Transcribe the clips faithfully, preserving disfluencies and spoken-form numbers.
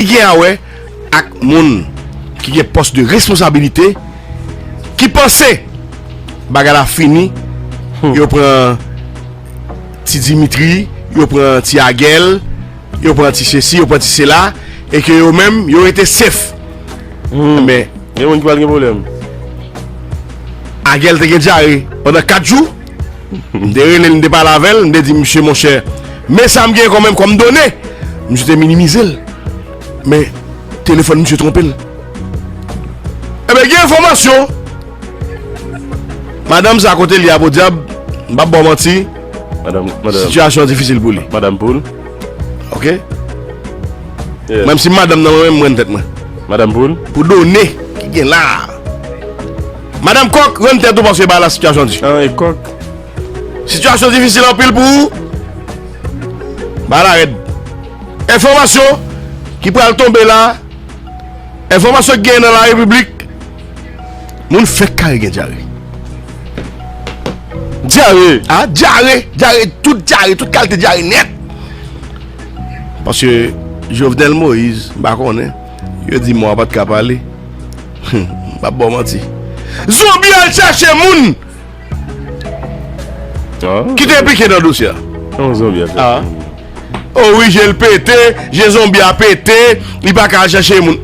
Li gen a wè ak moun ki gen pòs de responsabilite ki panse bagay la fini, yo pran ti Dimitri, yo pran ti Agèl, yo pran ti sesi, yo pran ti sela, e ke yo menm, yo rete sef. Men, gen moun ki pral gen pwoblèm. Agèl te gen dyare pandan kat jou. M te rele l, m te pale avè l, m te di, "Misye, monchè, men sa m gen kanmenm kòm done." Misye te minimize l. Men, telefòn misye twonpe l. Enben, gen enfòmasyon. Madanm sa kote li a, podyab, m p ap ba w manti. Madanm, madanm. Sitiyasyon an difisil pou li. Madanm Poul. Ok? Yes. Menm si madanm nan mwen, mwen tèt mwen. Madanm Poul. Pou done ki gen la a. Madanm Kòk, rann tèt ou paske ba la sitiyasyon di. Ah, e Kòk. Sitiyasyon difisil anpil pou ou. Ba la rèd. Enfòmasyon ki pral tonbe la, enfòmasyon ki gen nan la repiblik, moun fèk kare gen dyare. Dyare? Ah, dyare, dyare, tout dyare, tout kalite dyare nèt. Paske Jovenel Moïse, m pa konnen, yo di mò a pa t ka pale. M p ap ba w manti. Zonbi al chache moun ki te enplike nan dosye a. Yon zonbi al chache moun. Oh wi, je l pete, je zonbi a pete, li pa ka al chache moun.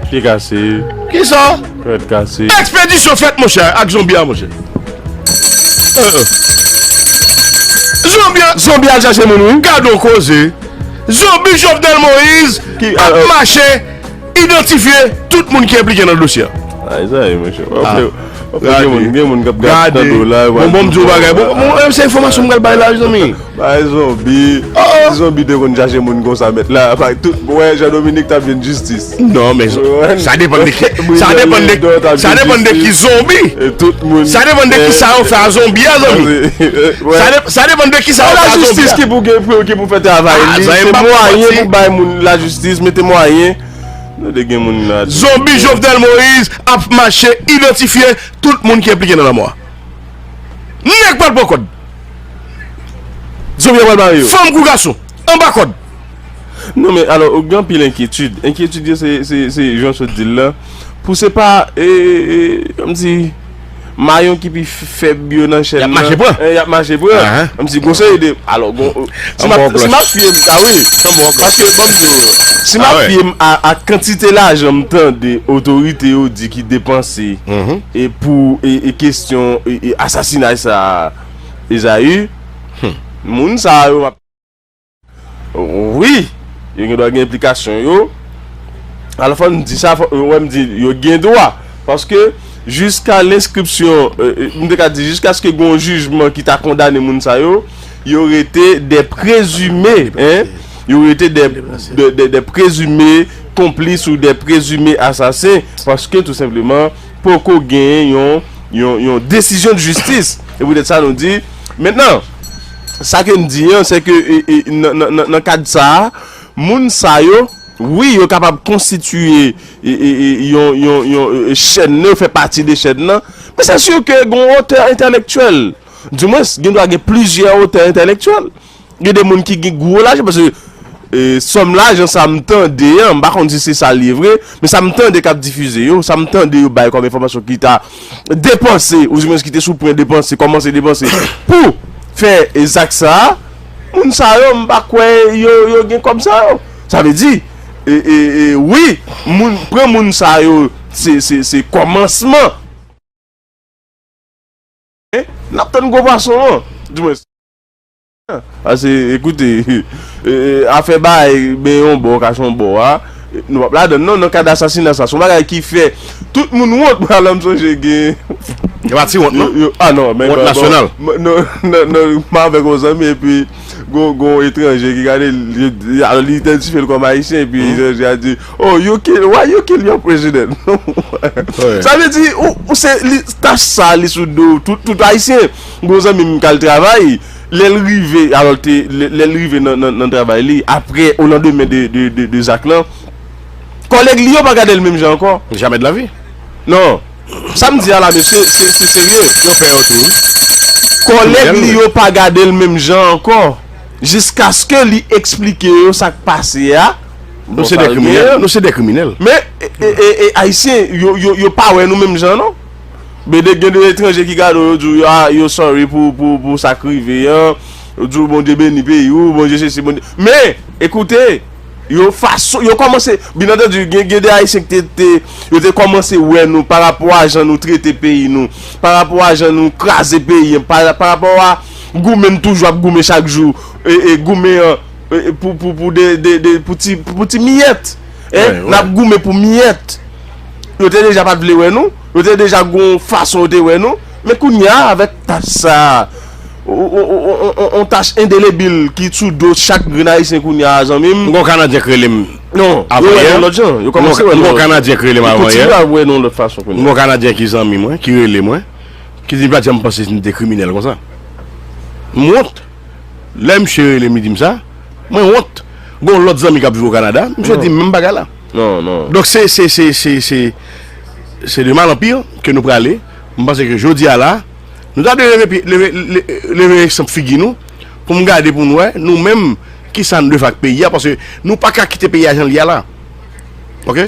Pye kase. Kisa? Tèt kase. Ekspedisyon fèt, monchè, ak zonbi a, monchè. Euh, euh. Zonbi a, zonbi al chache moun, wi. Gade yon koze. Zonbi Jovenel Moïse ki ap mache idantifye tout moun ki enplike nan dosye a. Ay, sa ye, monchè. W ap fè, w ap fè gen moun, gen moun k ap gade, tande w la, bon, bon, m di w bagay. Bon, bon, se enfòmasyon m pral bay la, zanmi. Bay zonbi. Ti zonbi te konn chache moun konsa, mèt la. Tout, wè, Jean Dominique t ap jwenn jistis. Non, men sa depann de ki, sa depann de, sa depann de ki zonbi. Sa depann de ki sa yo fè a zonbi a, zanmi. Sa de-, sa depann de ki sa yo fè a zonbi a. Lajistis ki pou gen, pou, ki pou fè travay li. Se mwayen pou bay moun lajistis, mete mwayen. Nou te gen moun la. Zonbi Jovenel Moïse ap mache idantifye tout moun ki enplike nan lanmò a. Nèg pral pran kòd. Zonbi a pral mare yo. Fanm kou gason, anba kòd. Non, men alò, gen anpil enkyetid. Enkyetid yo, se, se, se jan w sot di l la. Pou se pa, e, e, e, kòmsi, mayon ki pi f-, fèb yo nan chèn nan. Y ap mache pran. E, y ap mache pran. Kòmsi, gon seri de, alò, gon, si m ap, si m ap fye m, a wi. Paske, ban m di w, si m ap fye m a, a kantite lajan m tande otorite yo di ki depanse, e pou, e, e kesyon, e, e asasinay sa a, Ezaü, moun sa yo, m ap Wi, yo gen dwa gen enplikasyon yo. Alò, fò n di sa, fò, wè, m di, yo gen dwa. Paske, jiska lenskripsyon, e, e, m te ka di, jiskaske gen yon jijman ki ta kondane moun sa yo, yo rete de prezime, en, yo rete de, de, de, de prezime konplis ou de prezime asasen, paske, tou senpleman, poko genyen yon, yon, yon desizyon de jistis. E poutèt sa, nou di, mentnan, sa ke n di an, se ke, e, e, nan, nan, nan, nan kad sa a, moun sa yo, wi, yo kapab konstitiye, e, e, e, yon, yon, yon, e, chèn nan, yo fè pati de chèn nan, men se si ke gen yon otè entèlektyèl. Dimwens, gen dwa gen plizyè otè entèlektyèl. Gen de moun ki gen gwo lajan, paske, e, sòm lajan sa m tande an, m pa konn si se sa l ye vre, men sa m tande k ap difize yo, sa m tande yo bay kòm enfòmasyon ki ta depanse, oudimwens ki te sou pwen depanse, kòmanse depanse pou fè, e, zak sa a, moun sa yo, m pa kwè yo, yo gen kòb sa yo. Sa vle di, e, e, e, wi, moun, pran moun sa yo, se, se, se kòmansman. N ap tann gwo pwason an, dimwens. Paske, ekoute, e, e, afè bay men yon bò, kache yon bò a, nou p ap ladann non, nan kad asasina sa, se yon bagay ki fè tout moun wont, alò m sonje gen. Yo pa ti wont, non? Yo, yo, ah non, men wont nasyonal. Non, non, non, m avèk yon zanmi, epi gon, gon etranje ki gade l, li, li, alò, li idantifye l kòm ayisyen, epi etranje a di, "Oh, you kill, why you kill your president?" Sa vle di, ou, ou se, li, tach sa, li sou do tout, tout ayisyen. Gon zanmi m k al travay, lè l rive, alò, l te, lè, lè l rive nan, nan, nan travay li, apre, o landemen de, de, de, de zak lan, kòlèg li yo pa gade l menm jan ankò. Jamais de la vie. Non. Sa m di a la, mesye, se, se serye. Yo pè yo tou, wi. Kòlèg li yo pa gade l menm jan ankò. Jiskaske li eksplike yo sa k pase a. Nou se de kriminèl. Nou se de kriminèl. Men, e, e, e, e, Ayisyen, yo, yo, yo pa wè nou menm jan, non. Men de, gen de etranje ki gade w, yo di w, yo, a, yo sorry pou, pou, pou sa k rive an. Yo di w, Bondye beni peyi w, Bondye sesi, Bondye. Men, ekoute, yo fason, yo kòmanse, byen antandi, gen, gen de Ayisyen ki te, te, yo te kòmanse wè nou pa rapò a jan nou trete peyi nou, pa rapò a jan nou kraze peyi an, pa, pa rapò a goumen n toujou ap goumen chak jou, e, e goumen an, e, e, pou, pou, pou de, de, de, pou ti, pou ti miyèt. Hein? N ap goumen pou miyèt. Yo te deja pa t vle wè nou. Yo te deja gon fason yo te wè nou. Men kounye a, avèk tach sa a, on tach endelebil ki sou do chak grenn Ayisyen kounye a, zanmi m. M gon Kanadyen k rele m. Non, yo wè nou lòt jan. Yo kòmanse wè nou lòt jan. M gon Kanadyen k rele m avan yè. Yo kontinye ap wè nou lòt fason kounye a. M gon Kanadyen ki zanmi mwen, ki rele mwen, ki di m pa t janm panse se te kriminèl konsa. M wont. Lè misye rele m, li di m sa, mwen wont. Gon lòt zanmi k ap viv o Kanada, misye di m menm bagay la. Non, non. Donk, se, se, se, se, se, se de mal an pi ke nou prale. M panse ke jodi a la, nou ta dwe leve, pye- leve, le- leve ekzanp figi nou, pou m gade pou n wè, nou menm, ki sa n dwe fè ak peyi a, paske nou pa ka kite peyi a jan l ye a la. Ok?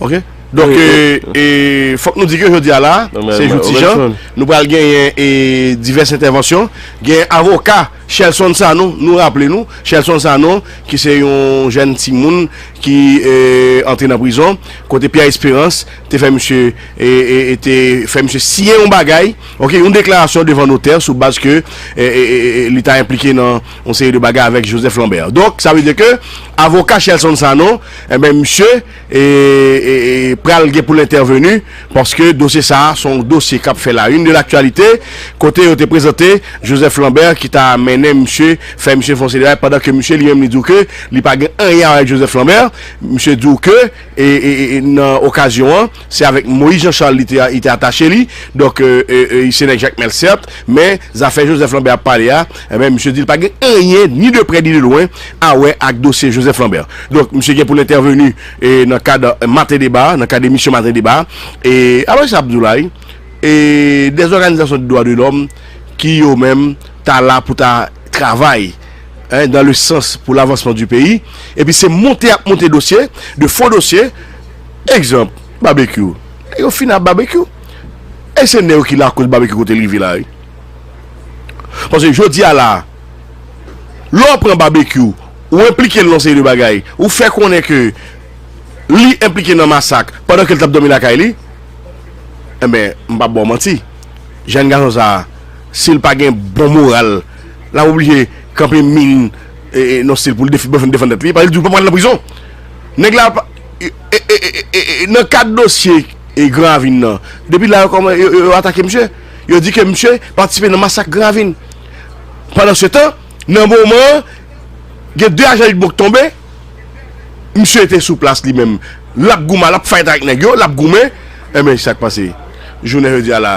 Ok? Donk, e, e, fòk nou di ke jodi a la, se jou ti jan, nou pral genyen, e, divès entèvansyon. Gen avoka Shelson Sanon, nou raple nou, Shelson Sanon, ki se yon jèn timoun ki, e, antre nan prizon, kote Pierre Espérance te fè misye, e, e, e te fè misye siyen yon bagay, ok, yon deklarasyon devan notè sou baz ke, e, e, e, e, li ta enplike nan yon seri de bagay avèk Joseph Lambert. Donk, sa vle di ke avoka Shelson Sanon, enben, misye, e, e, e, pral gen pou l entèveni, paske dosye sa a, se yon dosye k ap fè la une de l'actualité, kote yo te prezante Joseph Lambert ki ta mennen misye, fè misye fè yon seri de bagay, pandan ke misye li menm li di w ke li pa gen anyen avèk Joseph Lambert, misye di w ke, e, e, e, e, nan okazyon an, se avèk Moïse Jean Charles li te, li te atache li, donk, e, e, e, se nèg Jakmèl, sèt, men zafè Joseph Lambert ap pale a, enben, misye di l pa gen anyen, ni de prè ni de lwen, a wè ak dosye Joseph Lambert. Donk, misye gen pou l entèveni, e, nan kad, e, Maten Deba, nan kad emisyon Maten Deba. E, apre sa, ap di w la, wi, e, des organisations de droits de l'homme ki yo menm ta la pou ta travay, hein, dans le sens pour l'avancement du pays. Epi se monte ap monte dosye, de fo dosye. Egzanp, Babekyou. Nèg yo fini ap Babekyou. E se nèg yo ki lakoz Babekyou kote l rive la, wi. Paske jodi a la, lè w pran Babekyou, ou enplike l nan seri de bagay, ou fè konnen ke li enplike nan masak pandan ke l t ap dòmi lakay li, enben, m p ap ba w manti. Jèn gason sa a, si l pa gen bon moral, l ap oblije kanpe min, e, e, nan stil pou l defi-, pou l defann tèt li, paske l di w pa pral nan prizon. Nèg la, pa- e, e, nan kad dosye, e, Gran Ravin nan, depi la, yo kòman, yo, yo, yo atake misye, yo di ke misye patisipe nan masak Gran Ravin. Pandansetan, nan moman an, gen de ajan UDMO k tonbe, misye te sou plas li menm. L ap goumen, l ap fight avèk nèg yo, l ap goumen. Enben, sa k pase? Jounen jodi a la,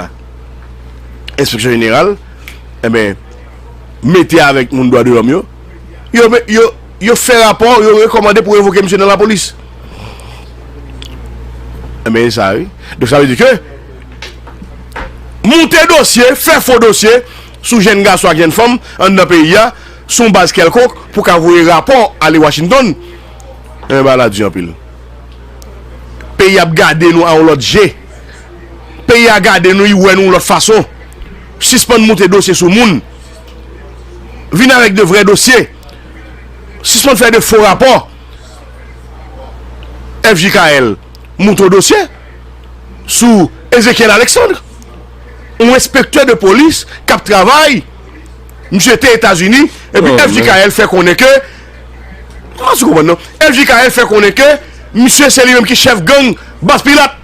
enspeksyon jeneral, enben, mete avèk moun dwa de lòm yo. Yo, yo, yo fè rapò, yo rekòmande pou revoke misye nan lapolis. Enben, e sa, wi. Donk, sa vle di ke moute dosye, fè fo dosye sou jèn gason ak jèn fanm anndan peyi a, sou yon baz kèlkonk, pou ka voye rapò ale Washington. Enben, bagay la di anpil. Peyi ap gade nou a yon lòt je. Peyi a gade nou, li wè nou yon lòt fason. Sispann moute dosye sou moun. Vin avèk de vrè dosye. Sispann fè de fo rapò. F J K L moute yon dosye sou Ezekiel Alexandre, yon enspektè de polis k ap travay. Misye te Etazini, epi F J K L fè konnen ke, ou pa konprann non, F J K L fè konnen ke misye se li menm ki chèf gang Baz Pilat.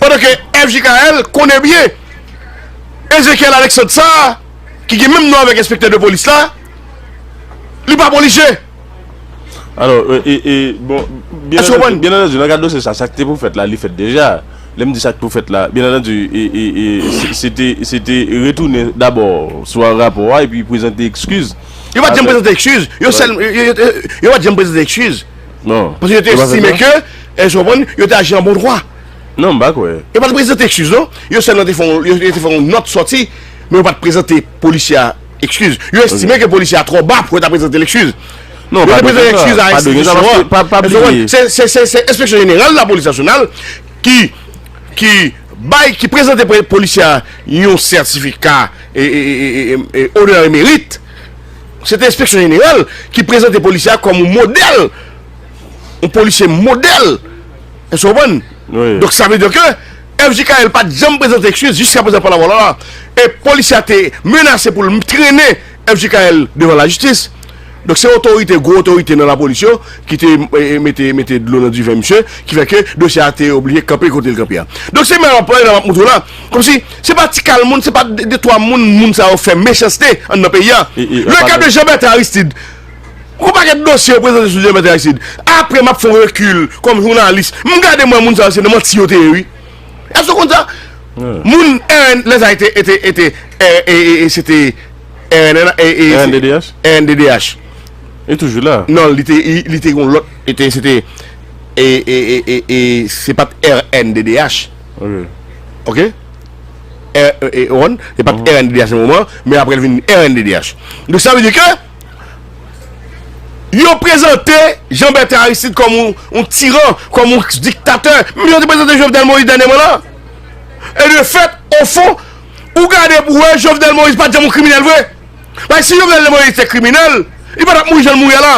Pandan ke F J K L konnen byen Ezekiel Alexandre sa, ki gen menm non avèk enspektè de polis la, li pa polije. Alò, e, e, e, bon, byen antandi, nan kad dosye sa, sa k te pou fèt la, li fèt deja. Lè m di sa k pou fèt la, byen antandi, e, e, e, se, se te, se te retounen dabò sou rapò a epi prezante ekskiz. Yo pa t janm prezante ekskiz. Yo sèl, yo, yo, yo, yo pa t janm prezante ekskiz. Non. Paske yo te estime ke, èske w konprann, yo te aji an bon dwa. Non, m pa kwè. Yo pa t prezante ekskiz, non. Yo sèlman te fè yon, yo, yo te fè yon nòt sòti, men yo pa t prezante polisye a ekskiz. Yo estime ke polisye a twò ba pou yo ta prezante l ekskiz. Non, yo te prezante ekskiz a enstitisyon an. Se, se, se, se enspeksyon jeneral lapolis nasyonal ki, ki bay, ki prezante polisye a yon sètifika e, e, e, e, e, e, onè e merit. Se te enspeksyon jeneral ki prezante polisye a kòm yon modèl, yon polisye modèl. Èske w konprann? Donk, sa vle di ke F J K L pa t janm prezante ekskiz jiskaprezan pa lavwa la. E polisye a te menase pou l trennen F J K L devan lajistis. Donk, se otorite, gwo otorite nan lapolis yo ki te, e, e, mete, mete dlo nan diven misye, ki fè ke dosye a te oblije kanpe kote l kanpe a. Donk, se menm apèl la m ap montre w la. Kòmsi, se pa ti kal moun, se pa de, de twa moun, moun sa yo fè mechanste anndan peyi a. Le ka de Jean Bertrand Aristide. Yon pakèt dosye yo prezante sou Jean Bertrand Aristide. Apre, m ap fè yon rekil kòm jounalis. M gade mwen moun sa yo, se nan manti yo te ye, wi. Èske w konn sa? Moun R N, lè sa te, te, te, e, e, e, se te R N N, e, e, R N D D H? R N D D H. E toujou la? Non, li te, li, li te yon lòt, e te, se te, e, e, e, e, e, se pa t R N D D H. Ok. Ok? R, e, e, on, se pa t R N D D H nan moman, men apre l vin R N D D H. Donk, sa vle di ke yo prezante Jean Bertrand Aristide kòm yon, yon tiran, kòm yon diktatè. Men yo te prezante Jovenel Moïse dènyèman la. E de fèt, o fon, ou gade pou wè Jovenel Moïse pa t janm yon kriminèl vre. Paske si Jovenel Moïse te kriminèl, li pa t ap mouri jan l mouri a la.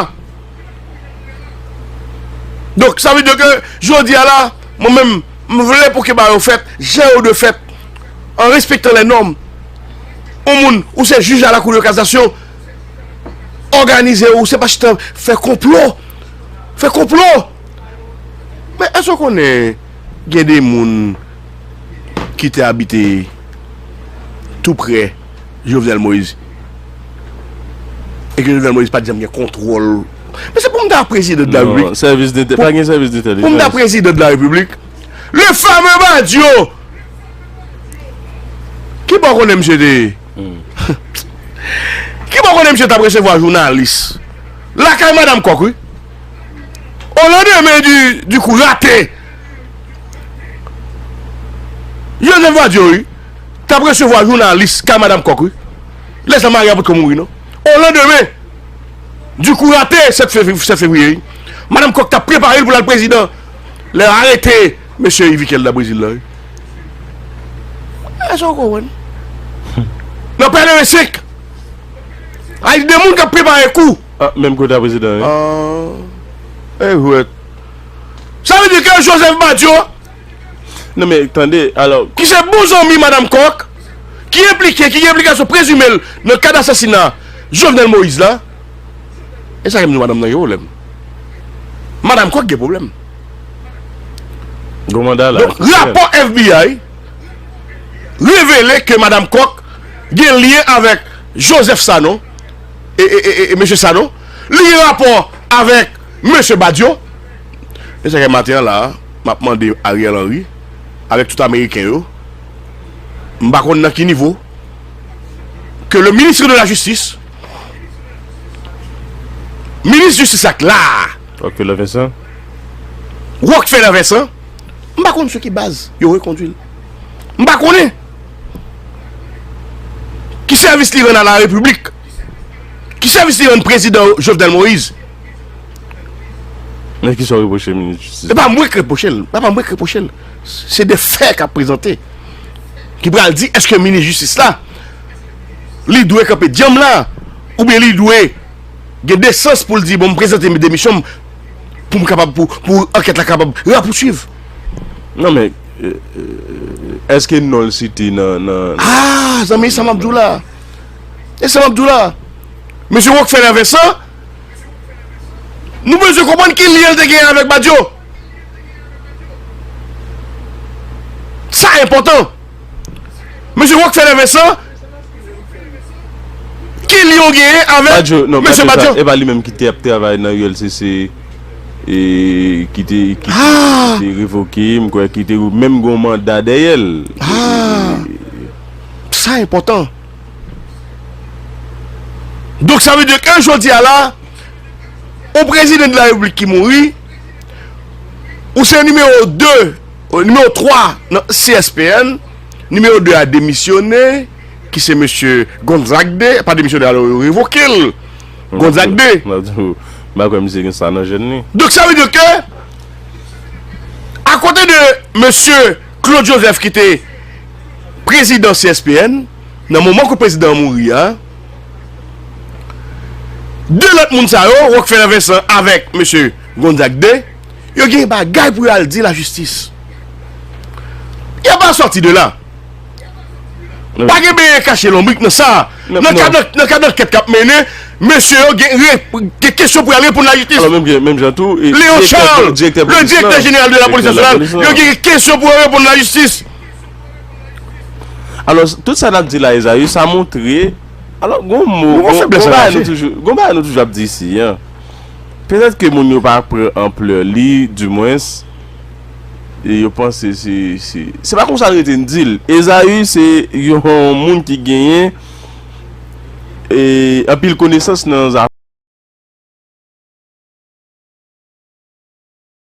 Donk, sa vle di ke jodi a la, mwen menm, m vle pou ke bagay yo fèt, jan yo dwe fèt, an respektan lè nòm. Yon moun, ou se jij a la kou de kasasyon, òganize w, se pa chita fè konplo. Fè konplo! Men èske w konnen gen de moun ki te abite tou prè Jovenel Moïse? E ke Jovenel Moïse pa t janm gen kontwòl. Men se pou m ta prezidan de la repiblik. Non, sèvis de, pa gen sèvis de tèl. Pou m ta prezidan de la repiblik. Le fameux Badio! Ki bò konnen misye te ye? Ki bò konnen misye t ap resevwa jounalis? Lakay Madanm Kòk, wi. Au lendemain du, du coup raté, Joseph Badio, wi, t ap resevwa jounalis kay Madanm Kòk, wi. Lè sa Maria potko mouri, non? Au lendemain du coup raté, sèt fevri-, sèt fevriye, wi. Madanm Kòk t ap prepare l pou l al prezidan. Lè yo arete mesye Yvikel nan Brezil la, wi. Èske w konprann? Nan Pèlerensenk. Ay, de moun k ap prepare kou. Ah, menm kote a prezidan, wi. Ah. E jwèt. Sa vle di ke Joseph Badio, non, men tande, alò, ki se bon zanmi Madanm Kòk, ki enplike, ki gen enplikasyon prezime l nan kad asasina Jovenel Moïse la, e sa k ap di madanm nan gen pwoblèm. Madanm Kòk gen pwoblèm. Gon manda la. Donk, rapò F B I revele ke Madanm Kòk gen lyen avèk Joseph Sanon, e, e, e, e, mesye Sanon. Li gen rapò avèk mesye Badio. E sa k fè maten an la, m ap mande Ariel Henry, avèk tout Ameriken yo, m pa konn nan ki nivo, ke le ministre de la Justice, minis jistis la k la a, Rockefeller Vincent. Rockefeller Vincent, m pa konn sou ki baz yo rekondui l. M pa konnen. Ki sèvis li rann a la repiblik? Ki sèvis li rann prezidan Jovenel Moïse? Men kisa w repwoche minis jistis? E pa mwen k repwoche l. E pa mwen k repwoche l. Se de fè k ap prezante. Ki pral di, èske minis jistis la, li dwe kanpe djanm la, oubyen li dwe gen desans pou l di, bon, m prezante demisyon m pou m kapab, pou, pou ankèt la kapab rapousuiv. Non, men, e, e, èske non l site nan, nan, nan... Ah, zanmi, sa m ap di w la. E sa m ap di w la. Mesye Rockefeller Vincent, nou bezwen konprann ki lyen l te genyen avèk Badio. Sa enpòtan. Mesye Rockefeller Vincent, ki lyen w genyen avèk Badio? Non, mesye Badio, sa, e pa li menm ki te ap travay nan U L C C, e ki te, ki te, ki te revoke, m kwè ki te menm gon manda dèyè l. Ah! Sa enpòtan. Donk, sa vle di ke jodi a la, yon prezidan de la repiblik ki mouri, ou se nimewo de, nimewo twa nan C S P N, nimewo de a demisyone, ki se mesye Gonzague de, pa demisyone, alò, yo revoke l. Gonzague de. M ap di w, M pa kwè misye gen sa nan jèn li. Donk sa vle di ke akote de mesye Claude Joseph ki te prezidan C S P N, nan moman ke prezidan an mouri a, de lòt moun sa yo, Rockefeller Vincent avèk mesye Gonzague de, yo gen bagay pou yo al di lajistis. Yo pa sòti de la. Pa gen benyen kache lonbrik nan sa. Nan kad ankèt k ap mennen, mesye yo gen kesyon pou y al reponn lajistis. Léon Charles, le direktè jeneral de lapolis nasyonal, yo gen kesyon pou yo reponn lajistis. Alò, tout sa n ap di la, Ezayi, sa montre. Alò, gon mo, gon bagay nou toujou ap di isi. Petèt ke moun yo pa pran anplè li, dimwens, e yo panse se, se, se pa konsa l rete, n di l. Ezayi se yon moun ki genyen e, anpil konesans nan zafè.